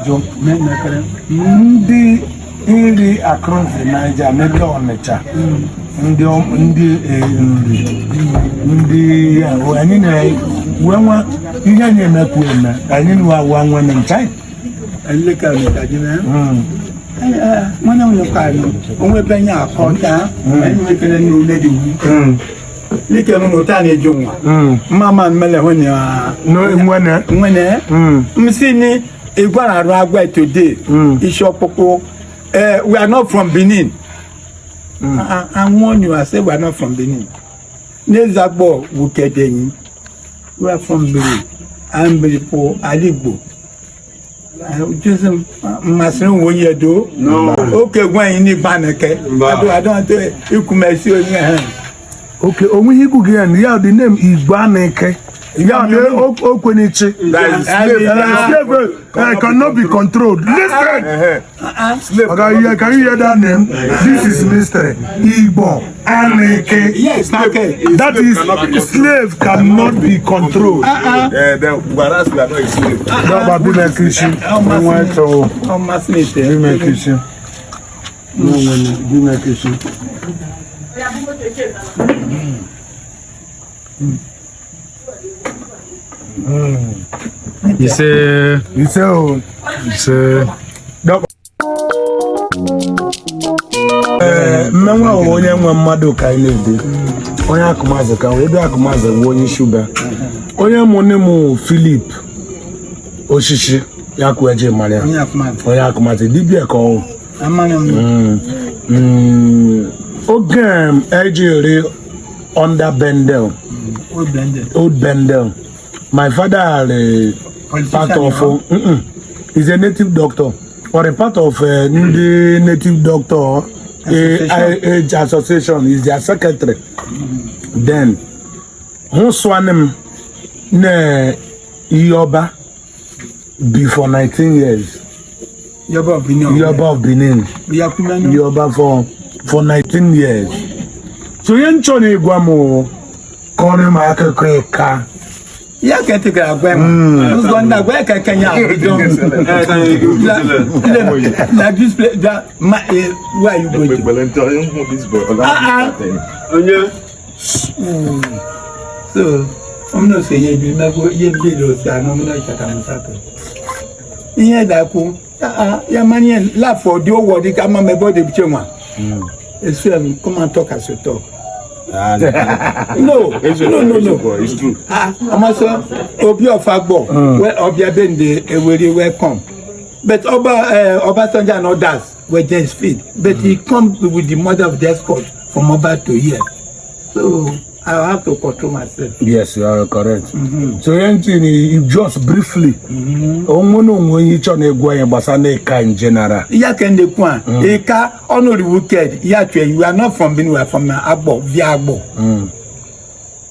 Ajụ ndị Nri across the Niger, mebe Ọnịcha, ndị Nri, ndị anyị na-wee nwa ihe anyị emekwu eme anyị na-awa nwanne ncha. Eleka mekajime. Nwanne m nyekwara onwe ebe nye akọta anyị nwekere n'ule dị wu. Like m n'ụta na-eju nwa. Mama mmele hụ na nwene. Nwene. M si ni igwara arụ agwa today. Isi ọkpụkpụ. We are not from Benin. I warn you, I say we are not from Benin. N'Ezagbo Wukedenyi. We are from Benin. I'm Biripo Aligbo. Jésù mmasịrị nwe onye do. Oke gwa anyị n'Igbaneke. Ado ado ado ikumesi onye ha. Okay, onwe ihe ikwu gị ya na ya the name Igbaneke. Ya na okwenichi. That is slave. Slave cannot be controlled. Listen. Slave. Okay, yeah, can you hear that name? This is mystery. Igbo Aneke. Yes, okay. That is Cannot be controlled. Slave cannot be controlled. Then, whereas we are not a slave. Dọ́gba bí mẹ́kìsì. Wọ́n ẹ̀ tó Ọ masị m ite. bí mẹ́kìsì. Bí mẹ́kìsì. Ise. Ise o. Ise. Ee, mmenwe ahụ onye nwe mmadụ ka anyị na-ede onye akụmazị ka wee bịa akụmazị bụ onye isi ube onye mụ nne m Philip Osisi ya kụ eji mara ya. Onye akụmazị. Onye akụmazị dibịa ka ọ Amaghị m. Oge m ejiri under Bendel. Old blended. Old Bendel, my father part of he's a native doctor or a part of ndị native doctor Association. age association, is their secretary. Then hụ sụanị m na Iyoba before 19 years. Yoba of Benin. Iyoba of Benin. Yakumenu. Iyoba for 19 years. So ihe m chọrọ ịgwa m wụ, kọrọ m akụkọ ịka. Ya ka ete gara agwa m. Ụzọ ndị agwa ya ka Kenya abido. La display da ma where are you going to? Ah, ah. So, ọmọ sọ ihe bi mego ihe bi lo si anọ mụ na ịchata m satọ. Ihe dakwu ya manye lafọ dị ụgwọ dị ka ama m ebe ọ dị ebuche nwa. Esu m come and talk as you talk. No, no, no, no. It's true. Ah, ọmọ sọ Obi of Agbor, well, Obia Bende Ewere welcome. But Oba Obasanjo and others were just feed. But he come with the mother of the escort from Oba to here. So I have to control myself. Yes, you are correct. So ihe ntị ni just briefly, onwe na onwe onye ịchọ na-egwu anyị gbasara na ịka in general. Iya kende kwan, Ika honor the wicked, iya tue, you are not from Benue, you are from Agbor, via Agbor.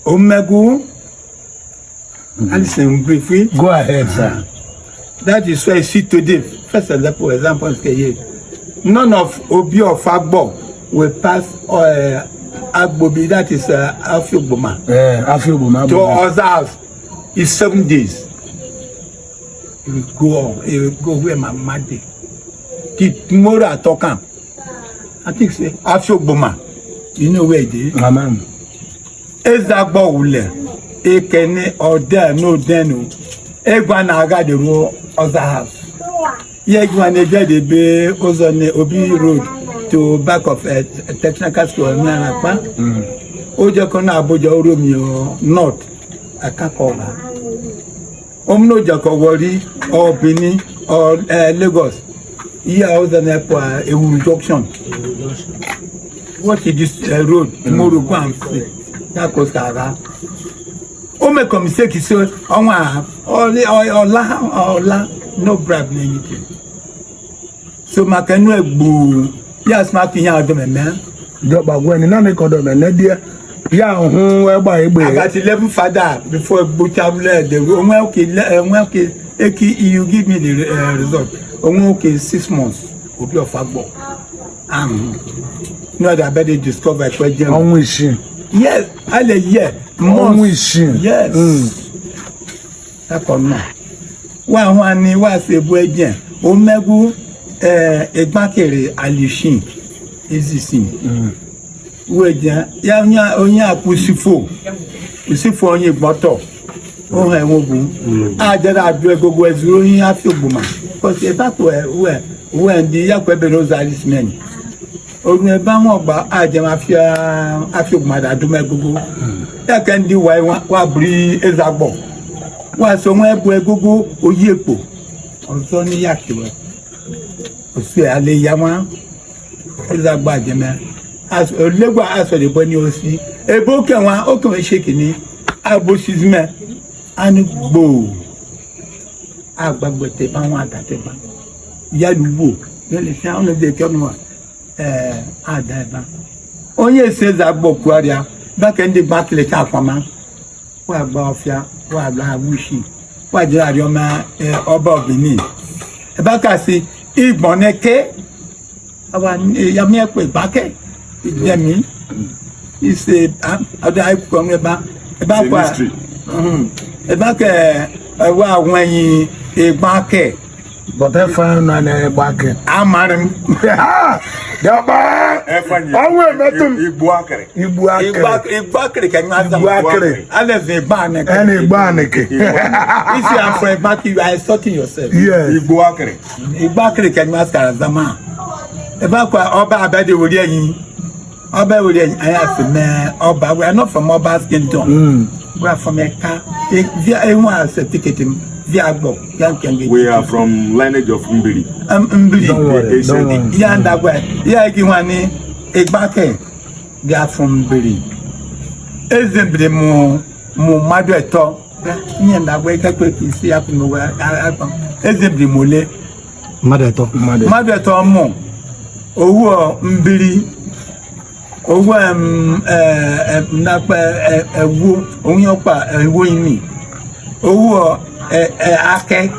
Omegu, listen briefly. Go ahead, sir. That is why you see today, first example, example is here. None of Obi of Agbor will pass Agbobi, that is Afioboma, Afioboma. to other house. It's 7 days. He will go on. He will go where my mama dey. Till tomorrow I talk am. I think say Afioboma, you know where e dey? Amen. Ezagbo wule, Ekene Ode no denu. Egwa na-aga the ruo other house. Ihe egwa na-eje dị ebe ụzọ na Obi Road to back of technical school na Akpa. Ojeko na Abuja Oromio North Akakola. Omno Ojeko Warri or Benin or Lagos. Ihe ụzọ na-ekpo Ewuru Junction. What is this road? Tomorrow go and see. That goes Kara. O make a mistake, so ọnwa ọla ọla no bribe na anything. So maka enu egbu ya smak ihe adọ meme. Dọkpa gwa ni naanị ka ọdọ mene die ya hụ egba egbe. About 11 father before egbu tablet the onwe oke onwe oke eki you give me the result. Onwe oke 6 months Obi of Agbor. No other better discover ekwe. Ọnwa isii. Yes, ale year. Ọnwa Months. isii. Yes. Akọ nọ. Wa hụ ani wa si ebu eje. Omegwu ịgbakere alishin ezisi weje ya onye akwụsifo usifo onye gbọtọ ohe nwogwu ajara abịa egogo ezuru onye afọ ogbuma kọsi ebe akpụ uwe ndị ya kwebere ụzọ alismen oru ebe ahụ ọgba ajem afịa afịa ogbuma da adụm egogo ya ka ndị wa buru eze agbọ wa so nwa ebu egogo oyi ekpo ọzọ ní yàtọ̀ osu alẹ́ ya wọn eze agbọ ajẹmẹ olegba asọdìbọ ní osi ebe oke wọn oke wọn ṣe kìíní abosizmẹ ani gbòò agbagbẹtẹ bá wọn àdàtẹ bá yaluwo yẹlẹ fi àwọn ẹbí ẹkẹ ọmọ ẹ àdá ẹ bá onye esi eze agbọ kwuarịa bákẹ́ ndị gbakele ká akwama wọ́n àgbà ọ̀fíà wọ́n àgbà awúṣì wọ́n àjẹ́ àríọ́mọ ọba Benin ẹ̀bá kà sí ìgbọ̀nẹ́kẹ́ àwa yàmi ẹ̀pẹ̀ ìgbákẹ́ ìjẹ̀mí ìṣe ọdọ àìkú ọmọ ẹ̀bá ẹ̀bá It's a kọ́ mystery. ẹ̀bá kẹ̀ ẹ̀wọ́ àwọn ẹ̀yìn ìgbákẹ́ But efe na na-egba ake. amarim Dọkpa! Ọnwụ emetụ m. Igbo akịrị. Igbu akịrị. ìgbákẹ́ kẹ́mi Igbu akịrị. alẹ́ fi ìgbà nìkẹ́ Ẹ na-egbu anịkị. if you are from ìgbákẹ́ you are insulting yourself. Yes. Igbo akịrị. Ìgbákiri kẹ́ni mascara zama ebe akwa ọba abẹ́dẹ wòlíì ẹ̀yìn ọba wòlíì ẹ̀yìn ayé àti mẹ́ ọba. We are not from ọba's kingdom, we are from Ẹ̀ka via ehun a certificate via agbọ yankenge. We are from lineage of Mbiri. Mbiri. Don't worry, don't worry. Ya ndagwa ya egi wọn ni Ìgbákẹ́ they are from Mbiri. Eze Mbiri mu mu mmadụ ẹtọ ihe ndagwa ikekwe ka isi ya kwuru eze Mbiri mu ole Mmadụ atọ. Mmadụ. Mmadụ ẹtọ mụ owu mbiri owu nnakpa ewu onye ọkpa ewu imi owu akẹ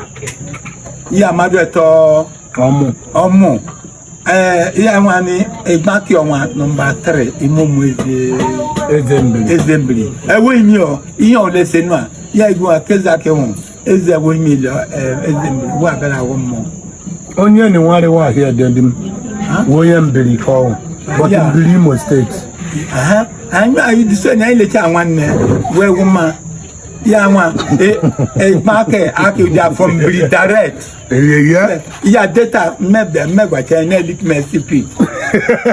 ya mmadụ ẹtọ. Ọmụ. Ọmụ ya nwa ni Ìgbákẹ́ ọnwa nọmba 3 imomu eze. Eze Mbiri. Eze Mbiri ewu imi ọ ihe ole se nua ya igwe akeza akẹwọ̀n eze ewu imi lọ eze Mbiri wọ abịara awọ mmụọ. Onye ni nwarị wahịa dị m. Onye Mbiri ka ọ. But Yeah. Mbiri Imo Steeti. Aha, anyị anyị dị so na anyị lecha nwanne wee wụ ma ya nwa Ìgbákẹ́ akịja from Mbiri direct. Eyeye. Ya data mmebe mmegwacha na elik cp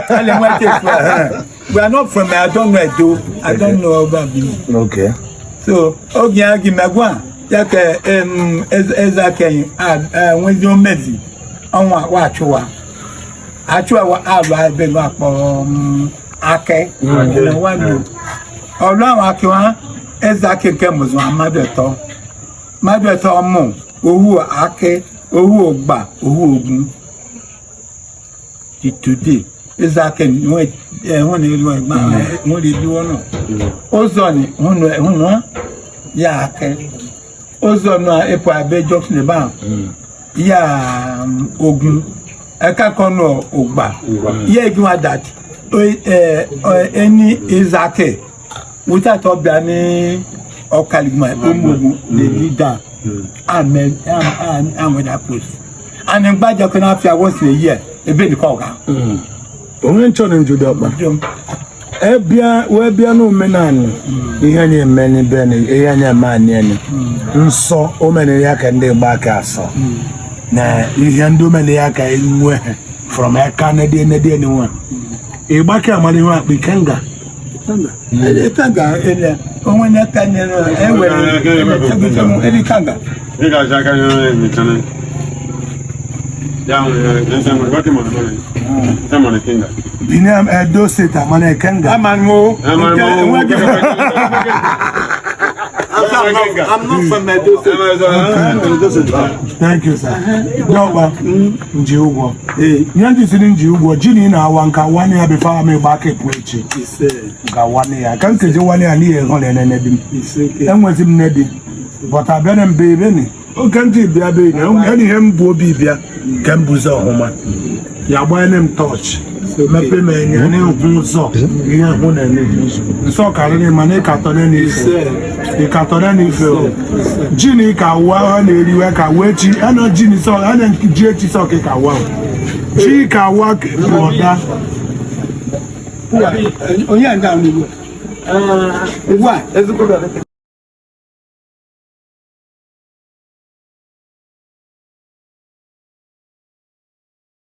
ale nweta efu. We are not from, I don't know Edo, I don't know ọba Benin. Okay. So oge ya gị megwa ya ka eze akẹyìn nwezi omezi ọnwa wa achụwa achụwa wa alụ ebe nọ akpọ akẹ ọlụ ahụ akịwa eze akị nke mụzụ mmadụ ẹtọ mmadụ ẹtọ mụ owu akị owu ụgba owu ogun. Till today eze akị hụ na elu ẹgba hụ na ebi wọn nọ ụzọ ni hụ na ya akị ụzọ na ịpụ abe junction ebe ahụ ya ogun ẹka kan nọ ụgba ya egiwa that eni eze akị without ọbịa ní ọkàlùmọ̀ ụmụogun the leader amen amweda post and mgbaja kan afia once in a year ebe nìkan ọ̀gá. Onye nchọ na nju dọkpa. Ebịa wee bịa n'omenanị ihe anyị eme n'ebe ni ihe anyị eme anyị eni nsọ omenala ya ka ndị Igbo aka asọ na ihe ndị omenala ya ka nwe from aka na dị na dị nwe Igbo aka amara ihe akpa ikenga. Kanga ele onwe na ka nyere ewere ele kanga. Ị ga-acha aka ya emechana. Ya nwere nsị nwere gọtị mọrọ mọrọ. Nsị mọrọ kinga. Bini Edo Steeti amara ikenga. Amanwo. Amara mo. I'm not from Edo State. Thank you, sir. Dọkpa nji ụgwọ ihe ndị siri nji ụgwọ ji na ị na-awa nka wane ya before ama Igbo aka epu echi Ise. nka wane ya ka nkeji wane ya n'ihi hụ na enene di m Ise ke. Enwezi m nne di but abịa na mbe ebe ni Oge ndị bịa be na ihe m bụ obi bịa ka m buzo ọhụma ya gbanye m tọọchị mepe m enye n'ihu ụzọ ihe hụ na ene nsọ karịrị mana ịkatọ na ife ịkatọ na ife o ji na ịka wa ha na-eriwe ka wee chi ana ji na sọ ana ji echi sọ ka ịka wa ji ka wa bụ ọda. Onye a ndị ahụ ugbu a. Ugbu a.